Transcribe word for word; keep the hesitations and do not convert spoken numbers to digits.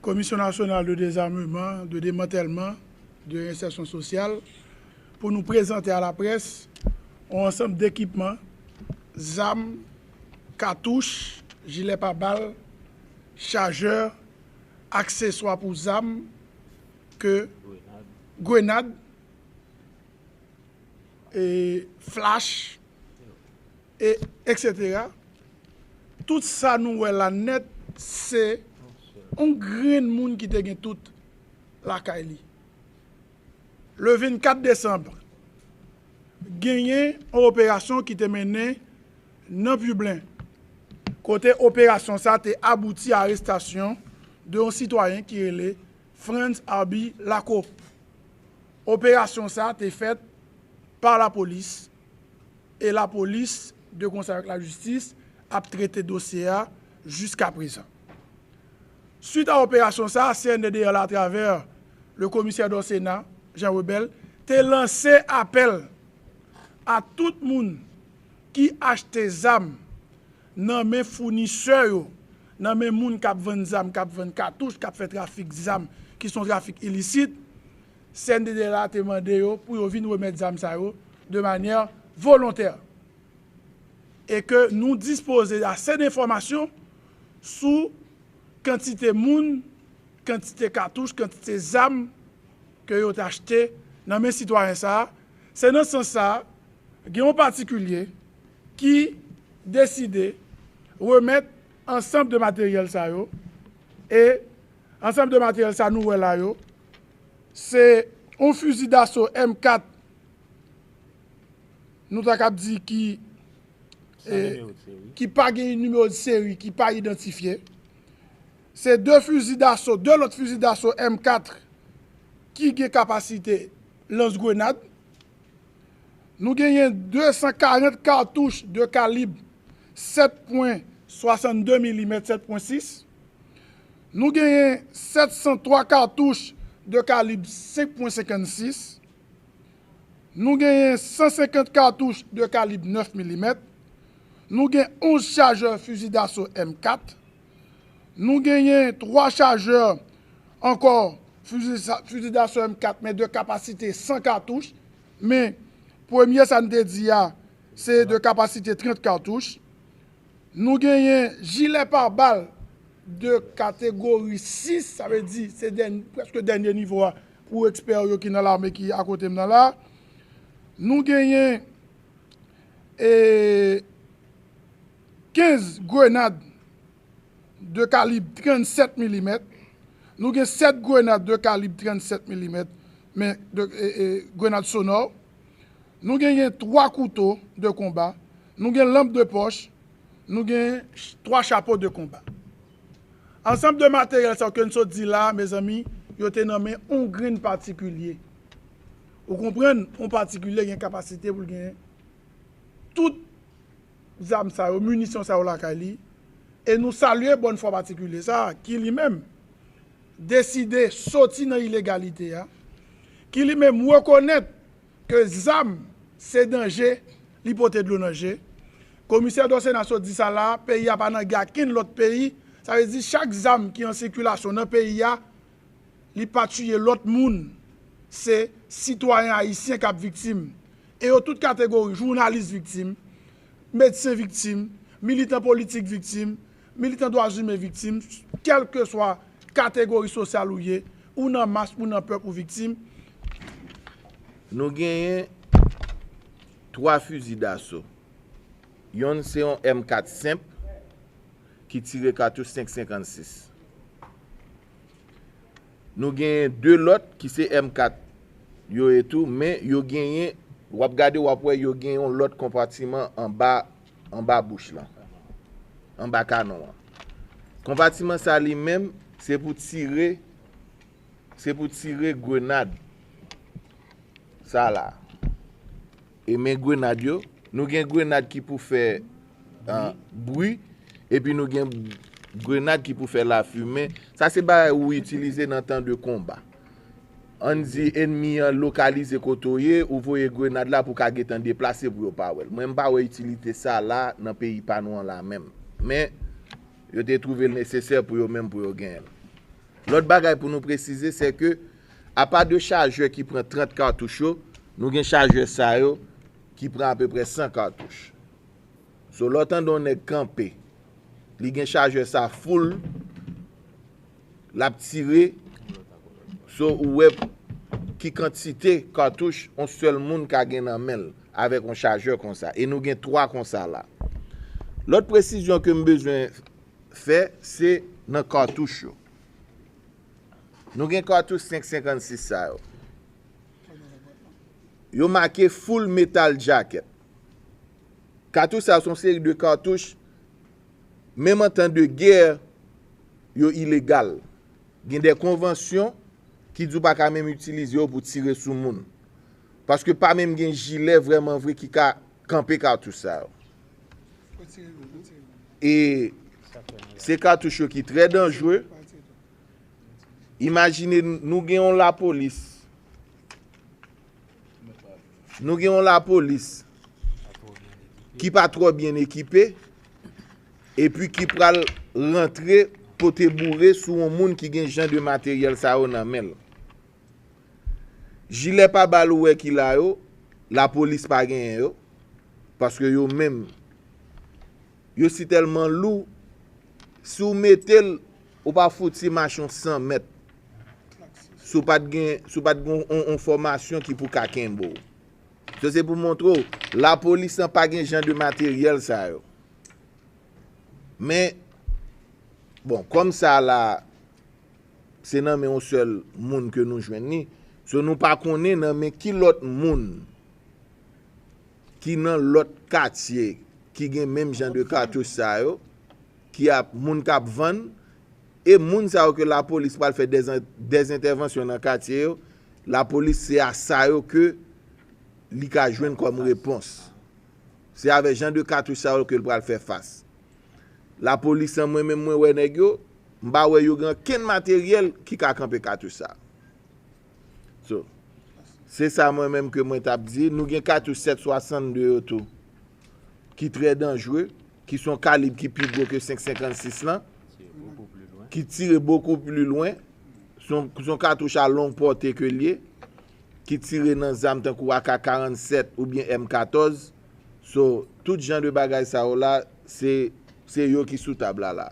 Commission Nationale de Désarmement, de Démantèlman, de Reyensèsyon Sosyal, pou nou prezante a laprès yon ansanm dekipman, zam, katouch, jilè pa bal, chajè, akseswa pou zam, ke grenad, e flach, e, etsetera. Tout sa nou wè la nèt, se yon grenn moun ki te gen tout lakay li. Le vennkat desanm, genyen yon operasyon ki te mennen nan Piblen, kote operasyon sa te abouti a arestasyon de yon sitwayen ki rele Frantz Arby Laco. Operasyon sa te fèt pa lapolis, e lapolis, de konsè avèk lajistis, ap trete dosye a jiskaprezan. Swit a operasyon sa, C N D D L, atravè le komisè dò Sena, Jean Rebel, te lanse apèl a tout moun ki achte zam nan men founisè yo, nan men moun k ap vann zam, k ap vann katouch, k ap fè trafik zam, ki se yon trafik ilisit, C N D D L te mande yo pou yo vin remèt zam sa yo de manyè volontè. E ke nou dispoze ase de enfòmasyon sou kantite moun, kantite katouch, kantite zam ke yo te achte nan men sitwayen sa a. Se nan sans sa a, gen yon patikilye ki deside remèt ansanm de materyèl sa yo. E ansanm de materyèl sa nou wè la yo, se yon fizi daso M kat, nou ta kab di ki, e, ki pa gen nimewo de seri, ki pa idantifye. Se de fizi daso, de lòt fizi daso M kat ki gen kapasite lans grenad. Nou genyen de san karant katouch de kalib sèt pwen swasannde milimèt, sèt pwen sis. Nou genyen sèt san twa katouch de kalib senk pwen senkannsis. Nou genyen san senkant katouch de kalib nèf milimèt. Nou gen onz chajè fizi daso M kat. Nou genyen twa chajè ankò fizi sa, fizi daso M kat, men de kapasite san katouch. Men premye sa n te di a, se de kapasite trant katouch. Nou genyen jilè pa bal de kategori sis, sa vle di se dèny-, prèske dènye nivo a pou ekspè yo ki nan lame ki akote m nan la. Nou genyen, e, kenz grenad de kalib trannsèt milimèt. Nou gen sèt grenad de kalib trannsèt milimèt, men de, e, e, grenad sonò. Nou genyen twa kouto de konba. Nou gen lanp de pòch. Nou gen ch-, twa chapo de konba. Ansanm de materyèl sa yo ke n sot di la, mezanmi, yo te nan men yon grenn patikilye. Ou konprann, yon patikilye gen kapasite pou l gen tout zam sa yo, minisyon sa yo lakay li. E nou salye bòn fwa patikilye sa a, ki li menm deside soti nan ilegalite a, ki li menm rekonèt ke zam se danje, li pote dlo nan je. Komisè dò Sena sot di sa la, peyi a pa nan gè ak kenn lòt peyi. Sa vle di chak zam ki an sikilasyon nan peyi a, li pa tiye lòt moun, se sitwayen ayisyen k ap viktim. E yo tout kategori, jounalis viktim, medsen viktim, militan politik viktim, militan dwa imen viktim, kèlkeswa kategori sosyal ou ye, ou nan mas, ou nan pèp, ou viktim. Nou genyen twa fizi daso. Yonn se yon M kat senp ki tire katouch senk senkannsis. Nou genyen de lòt ki se M kat yo ye tou, men yo genyen, w ap gade, w ap wè yo gen yon lòt konpatiman anba, anba bouch lan, anba kanon an. Konpatiman sa li menm, se pou tire, se pou tire grenad sa la. E men grenad yo, nou gen grenad ki pou fè bri, epi nou gen grenad ki pou fè lafimen. Sa se bagay ou itilize nan tan de konba. Ann di enmi an lokalize kote w ye, ou voye grenad la pou w ka gentan deplase pou yo pa wè l. Mwen m pa wè itilite sa la nan peyi pa nou an la menm. Men yo te twouve l nesesè pou yo menm pou yo genyen l. Lòt bagay pou nou presize, se ke apa de chajè ki pran trant katouch yo, nou gen chajè sa yo ki pran apeprè san katouch. So, lè w tande yon nèg kanpe, li gen chajè sa full, l ap tire, so, ou wè ki kantite katouch yon sèl moun ka gen nan men l avèk yon chajè konsa. E nou gen twa konsa la. Lòt presizyon ke m bezwen fè, se nan katouch yo. Nou gen katouch senk senkannsis sa yo. Yo make full metal jacket. Katouch sa yo se yon seri de katouch, menm an tan de gè, yo ilegal. Gen de konvansyon ki di w pa ka menm itilize yo pou tire sou moun. Paske pa menm gen jilè vrèman vre ki ka kanpe katouch sa yo. E se katouch yo ki trè danjre. Imajine nou gen yon lapolis. Nou gen yon lapolis ki pa twò byen ekipe, epi ki pral rantre pote boure sou yon moun ki gen jan de materyèl sa yo nan men l. Jilè pa bal ou wè ki la yo, lapolis pa genyen yo, paske yo menm, yo si tèlman lou, si w mete l, ou pa fouti mache yon san mèt. Si w pa t gen, si w pa t gen yon, yon fòmasyon ki pou ka kenbe w. So, se pou montre w, lapolis lan pa gen jan de materyèl sa yo. Men, bon, kòm sa la, se nan men yon sèl moun ke nou jwenn li. So, nou pa konnen nan men ki lòt moun ki nan lòt katye ki gen menm jan de katouch sa yo, ki ap, moun k ap vann, e moun sa yo ke lapolis pral fè dèz-, dèzentèvansyon nan katye yo, lapolis se a sa yo ke li ka jwenn kòm repons. Se avèk jan de katouch sa yo ke l pral fè fas. Lapolis lan, mwen menm mwen wè nèg yo, m pa wè yo gen okenn materyèl ki ka kanpe katouch sa. So, se sa mwen menm ke mwen t ap di. Nou gen katouch sèt swasannde yo tou, ki trè danjre, ki se yon kalib ki pi gwo ke senk senkannsis lan, ki tire bokou pli lwen. Se yon, se yon katouch a long pòte ke l ye, ki tire nan zam tankou A K karannsèt oubyen M katòz. So, tout jan de bagay sa yo la, se, se yo ki sou tab la la.